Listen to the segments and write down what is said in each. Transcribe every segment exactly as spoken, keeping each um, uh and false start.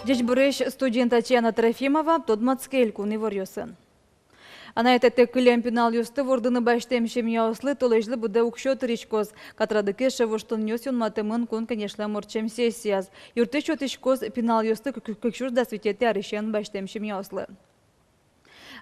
Ӟечбуресь! Студиын Татьяна Трофимова. Тодматске элькун иворъёсын. Анай-атайтэк кылем пиналъёсты вордыны басьтэм семьяослы толэзьлы быдэ уксё тыриськоз. Катрадэкез сыӵе воштонъёс юнматэмын Кун Кенешлэн ортчем сессияз. Юрттэт сётӥськоз пиналъёсты кык-, кык сюрс дас витетӥ арысен басьтэм семьяослы.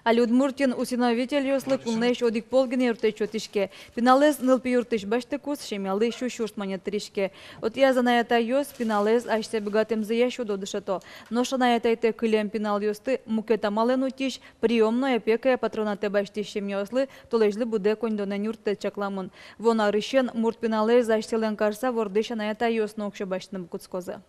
Али Удмуртиын усыновительёслы кунлэсь одӥг пол гинэ юрттэт сётӥське. Пиналэз нылпи юртысь басьтыкуз, семьялы сю сюрс манет тыриське. Отӥяз анай-атайёс пиналэз асьсэ быгатэмзыя сюдо дышето. Нош анай-атайтэк кылем пиналъёсты мукет амалэн утись, приёмной, опекая патронатэ басьтӥсь семьяослы толэзьлы быдэ коньдонэн юрттэт чакламын. Вуоно арысен мурт пиналэз асьсэлэн карыса вордӥсь анай-атайёс но уксё басьтыны кутскозы.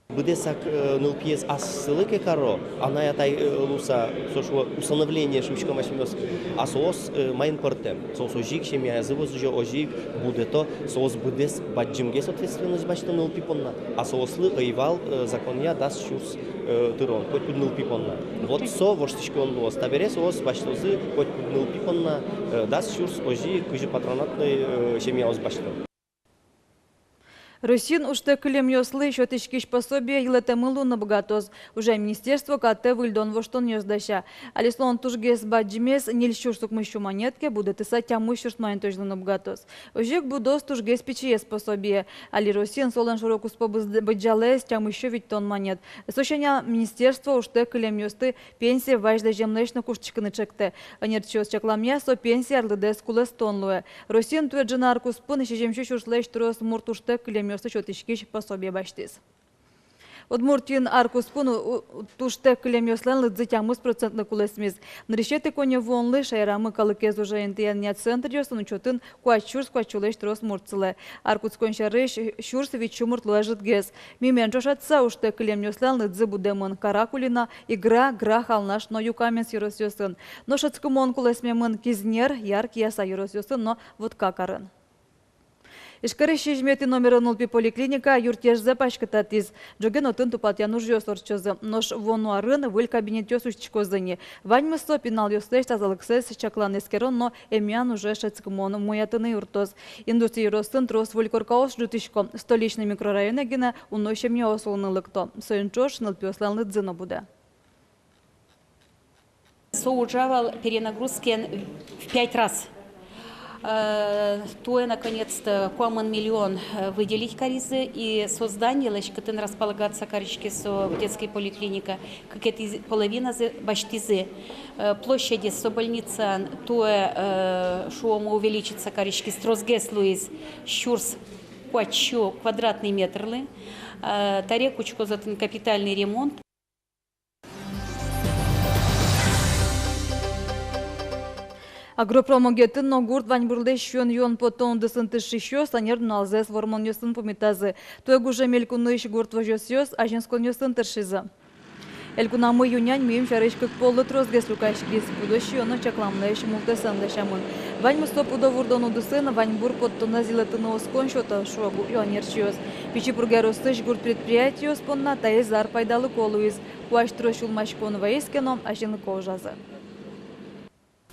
Быдэсак, э, нылпиез ассэлы ке каро, анай-атай, э, луыса, со шуо, усыновление шуиськом асьмеос, а соос, э, маин пӧртэм. Соос озьы ик семьязы возё, озьы ик будэто, соос быдэс бадӟымгес ответственность басьто нылпи понна, а соослы ӧй вал, э, законъя дас сюрс, э, тырон, котькуд нылпи понна. Вот со воштӥськон луоз. Табере соос басьтозы котькуд нылпи понна, э, дас сюрс, озьы ик кызьы патронатной, э, семьяос басьто. Россиын ужтэк кылемъёслы сётӥськись пособие йылэтэмын луыны быгатоз. Ужъя министерство катэ выльдон-воштонъёс дася. Али солэн тужгес бадӟымез ньыль сюрс укмыс сю манет ке, будэтыса тямыс сюрс манетозь луыны быгатоз. Озьы ик будоз тужгес пичиез пособие. Али Россиын солэн шоро-куспо быз-, быдӟалаез тямыссю витьтон манет. Со сяна министерство ужтэк кылемъёсты пенсие вазь лэземлэсь но куштӥськыны чектэ. Ӧнерчиос чакламъя, со пенсия арлыдэз кулэстон луэ. Россиын туэ ӝыны ар куспын сизьымсю сюрслэсь трос мурт ужтэк кылемъёслы сётӥськись пособие басьтӥз. Удмуртиын ар куспын у-, у-, ужтэк кылемъёслэн лыдзы тямыс процентлы кулэсмиз. Нырысетӥ коньывуонлы шаерамы калыкез ужа интыянъя центръёсын учётын куать сюрс куать сюлэсь трос мурт сылэ. Ар кутскон сярысь сюрс вить сю муртлы ӧжытгес. Мимен ӵошатыса, ужтэк кылемъёслэн лыдзы будэмын Каракулино, Игра, Грах, Алнаш но Юкаменск ёросъёсын. Нош шӧдскымон кулэсмемын Кизнер, Яр, Кияса ёросъёсын но Воткакарын. Ижкарысь сизьыметӥ номеро нылпи поликлиника юртъеззэ паськытатӥз. Ӝоген отын тупатъян ужъёс ортчозы. Нош вуоно арын выль кабинетъёс усьтӥськозы ни. Ваньмыз со пиналъёслэсь тазалыксэс чаклан-эскерон но эмъян уже шӧдскымон умоятыны юрттоз. Индустрий ёросын трос выль коркаос ӝутӥсько. Столичный микрорайонэ гинэ уно семьяос улыны лыкто. Соин ӵош нылпиослэн лыдзы но будэ. Со ужа вал перенагрузкаен в пять раз. Э, туэ, наконец-то, куамын миллион, э, выделить каризы, и со зданиелэсь, кытын располагаться кариське со детский поликлиника, кыкетӥ половиназэ басьтӥзы. Э, площадез со больницаын туэ, э, шуом, увеличиться кариськиз, тросгес луиз, сюрс куать сю квадратный метрлы. Э, таре кутскоз отын капитальный ремонт. Агропромогетын но гурт ваньбурлэсь сиён-юон поттон удысын тыршисьёс ӧнер нуналзэс вормонъёсын пумитазы. Туэ гужем элькунысь гурт возёсъёс азинсконъёсын тыршизы. Элькунамы ю-нянь миым сярысь кык поллы тросгес люкаськиз. Пудо сиён но чакламлэсь мултэсэн дасямын. Ваньмыз со пудо вурдон удысын ваньбур поттонэз йылэтыны оскон сёто, шуо ӧнерчиос. Пичи Пурга ёросысь гурт предприятиос понна таиз ар пайдалыко луиз. Куазь трос сюлмаськон ваиз ке но, азинлыко ужазы.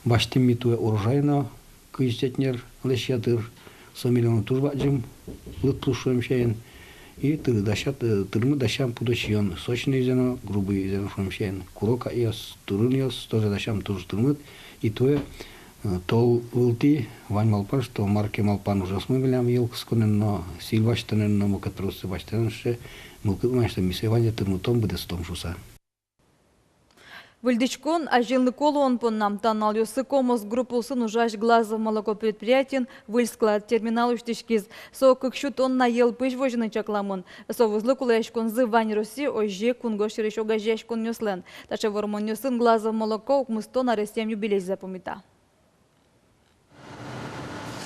Басьтӥм ми туэ урожай но кызь центнерлэсь ятыр, со милемлы туж бадӟым лыдпус шуэм сямен. И тыр-, дася-, э, тырмыт дасям пудо сиён, сочныйзэ но, грубыйзэ но шуэм сямен. Куро каиос, турынъёс тоже дасям туж тырмыт. И туэ, э, тол вылтӥ вань малпан, что мар ке малпан ужъёсмы милям йӧл кысконэн но, сӥль басьтонэн но, мукет тросэз басьтонэн, сыӵе мылкыд вань, что ми сое ваньзэ тырмытом, быдэстом шуыса. Выльдӥськон, азинлыко луон понна. Та нуналъёсы Комос Групп улсын ужась Глазов молоко предприятиын выль склад-терминал усьтӥськиз. Со кык сю тонна йӧл пызь возьыны чакламын. Со вузлы кулэяськонзы вань Россиысь, озьы ик кунгож сьӧрысь огазеяськонъёслэн. Таӵе вормонъёсын Глазов молоко укмыстон аресъем юбилейзэ пумита.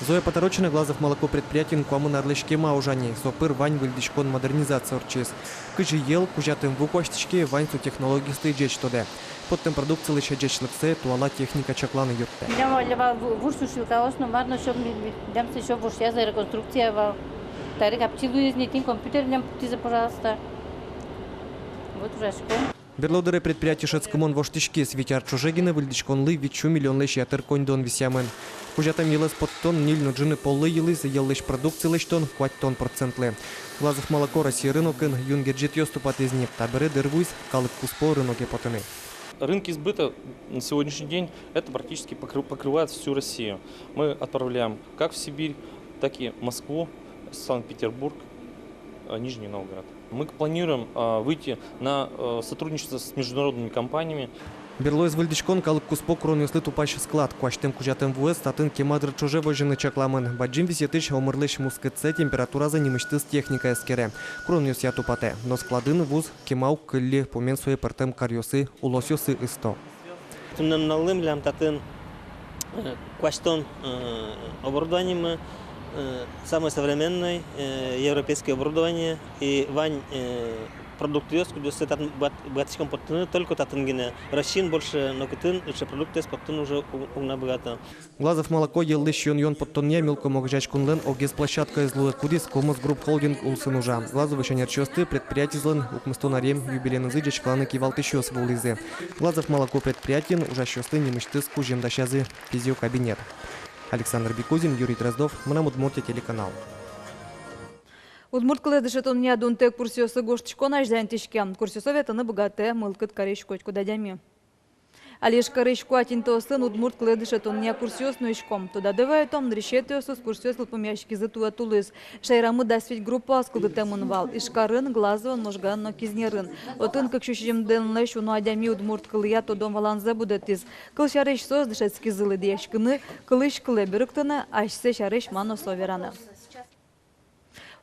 Зоя Поторочина Глазов молоко предприятиын куамын арлэсь кема ужа ни. Со пыр вань выльдӥськон, модернизация ортчиз. Кызьы йӧл, кузятэм ву куасьтӥське, вань со технологиосты ӟеч тодэ. Поттэм продукцилэсь ӟечлыксэ туала техника чакланы юрттэ. Милям вал, вал ву-, вуж сушилкаос но, мар но, со ми-, ми-, милям со, со вужъяз реконструкция вал. Таре капчи луиз ни, тӥни компьютер милям пуктӥзы, пожалуйста. Вот ужаськом. Берло дыре предприятие шӧдскымон воштӥськиз. Вить ар ӵоже гинэ выльдӥськонлы вить сю миллионлэсь ятыр коньдон висъямын. Кузятэм йӧлэз поттон ньыль но ӝыны поллы йылӥз, йӧллэсь продукцилэсь тон куатьтон процентлы. Глазов молоко Россия рынокын юн герӟетъёс тупатӥз ни. Табере дыр вуиз калык куспо рыноке потыны. Рынки сбыта на сегодняшний день это практически покры- покрывает всю Россию. Мы отправляем как в Сибирь, так и в Москву, Санкт-Петербург, э, Нижний Новгород. Мы планируем, э, выйти на, э, сотрудничество с международными компаниями. Берлоез выльдӥськон — калык куспо куронъёслы тупась склад. Куасьтэм-кузятэм вуэз татын кема дыр ӵоже возьыны чакламын. Бадӟым висъетысь омырлэсь мускытсэ температуразэ нимысьтыз техника эскере, куронъёсъя тупатэ. Но складын вуз кема уг кыллы, пумен сое пӧртэм каръёсы, улосъёсы ысто. Туннэ нуналлы милям татын, э, куасьтон, э, оборудованимы, э, самой современной, э, европейской оборудование, и вань, э, продуктъёс, кудъёссэ татын быгат- быгатӥськом поттыны, только татын гинэ. Россиын больше нокытын сыӵе продуктъёс поттыны уже у- уг на быгато. Глазов молоко йӧллэсь сиён-юон поттонъя мелком огазеяськонлэн огез площадкаез луэ, кудӥз Комос Групп холдинг улсын ужа. Глазовысь ӧнерчиосты предприятизылэн укмыстон арем юбилеенызы ӟечкыланы кивалтӥсьёс вуылӥзы. Глазов молоко предприятиын ужасьёслы нимысьтыз кузьым дасязы физиокабинет. Александр Бекузин, Юрий Дроздов, «Мынам Удмуртие» телеканал. Удмурт кылэз дышетонъя дунтэк курсъёсы гожтӥськон азьланьтӥське. Курсъёсы ветлыны быгатэ мылкыд карись котькуд адями. Али Ижкарысь куать интыосын удмурт кылэз дышетонъя курсъёс нуисько. Тодады вайытом, нырысетӥосыз курсъёс йылпумъяськизы туэ тулыс. Шаерамы дас вить группаос кылдытэмын вал: Ижкарын, Глазовын, Можгаын но Кизнерын. Отын кык сю сизьымдонлэсь уно адями удмурт кылъя тодон-валанзэ будэтӥз. Кылсярысь, соос дышетскизы лыдъяськыны, кылысь кылэ берыктыны, асьсэ сярысь мар но со вераны.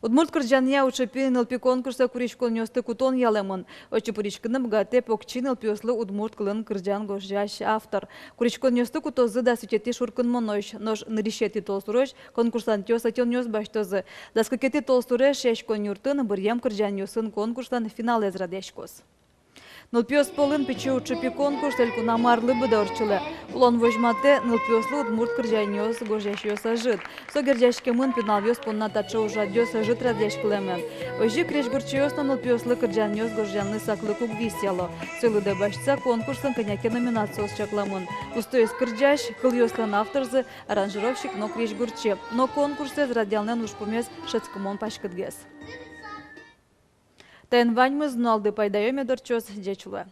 Удмурт кырӟанъя «Учы пи» нылпи конкурсэ куриськонъёсты кутон ялэмын. Отчы пыриськыны быгатэ покчи нылпиослы удмурт кылын кырӟан гожъясь автор. Куриськонъёсты кутозы дас витетӥ шуркынмонозь, нош нырысетӥ толсурозь конкурсантъёс ӧтёнъёс басьтозы. Дас кыкетӥ толсуре Эшъяськон юртын «Быръем кырӟанъёсын» конкурслэн финалэз радъяськоз. Нылпиос пӧлын «Пичи учы пи» конкурс элькунамы арлы быдэ ортчылэ. Улон возьматэ, нылпиослы удмурт кырӟанъёс гожъясьёс ӧжыт. Со герӟаськемын, пиналъёс понна таӵе ужрадъёс ӧжыт радъяськылэмын. Озьы крезьгурчиос но нылпиослы кырӟанъёс гожъянлы саклык уг висъяло. Сое лыдэ басьтыса, конкурсын кӧня ке номинациос чакламын: устоез кырӟась, кылъёслэн авторзы, аранжировщик но крезьгурчи. Но конкурсэз радъянлэн ужпумез шӧдскымон паськытгес. Таин ваньмыз. Нуналды пайдаё мед ортчоз. Ӟеч улэ.